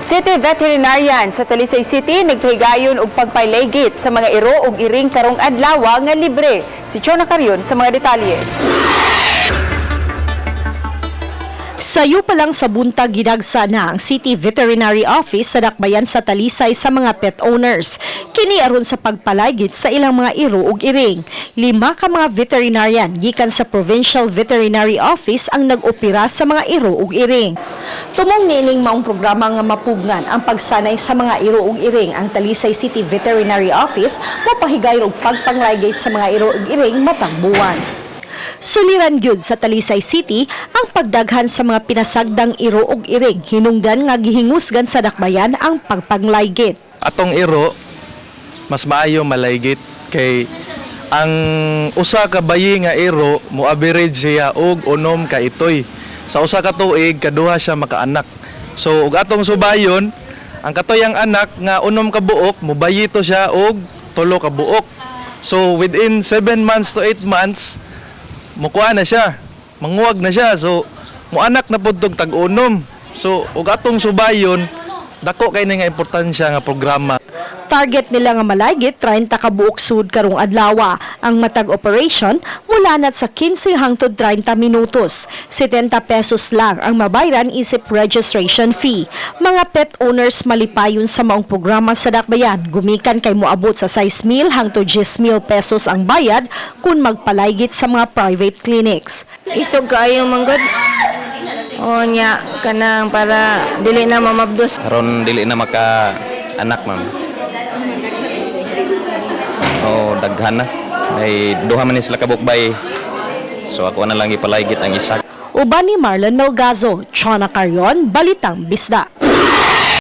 City Veterinarian sa Talisay City nagpahigayon og pagpalaygate sa mga iro ug iring karong adlaw nga libre. Si Chona Carion sa mga detalye. Sayo pa lang sa buntag, gidagsa na ang City Veterinary Office sa Dakbayan sa Talisay sa mga pet owners. Kini aron sa pagpalaygate sa ilang mga iro ug iring. Lima ka mga veterinarian gikan sa Provincial Veterinary Office ang nag-opera sa mga iro ug iring. Tumong niining maong programa nga mapugngan ang pagsanay sa mga iro ug iring, ang Talisay City Veterinary Office mopahigayon og pagpanglaygate sa mga iro ug iring matag buwan. Suliran gyud sa Talisay City ang pagdaghan sa mga pinasagdang iro ug iring hinungdan nga gihingusgan sa dakbayan ang pagpanglaygate. Atong iro, mas maayo malaygate kay ang usa ka bayi nga iro, mo average siya og 6 ka itoy. Sa 1 ka tuig, kaduha siya makaanak. So ug atong subayon, ang katoyang anak nga 6 ka buok, mobayi to siya og 3 ka buok. So within 7 months to 8 months, mukuha na siya, manguwag na siya. So muanak na pud tog tag-unom. So ug atong subayon, dako kay ni nga importansya nga programa. Target nila nga malaygate 30 ka buok sud karong adlaw. Ang matag operation mulanat sa 15 hangtod 30 minutos. 70 pesos lang ang mabayran isip registration fee. Mga pet owners malipayon sa maong programa sa dakbayan. Gumikan kay moabot sa 6,000 hangtod 10,000 pesos ang bayad kung magpalaygate sa mga private clinics. Isog kaayo manggod. O nya, kanang para dili na mamabdos. Karon dili na maka anak, ma'am. Oh, daghan na. Ay duha man ni sila kabukbay. So ako na lang ipalaygate ang isa. Uban ni Marlon Melgazo, Chona Carion, Balitang Bisdak.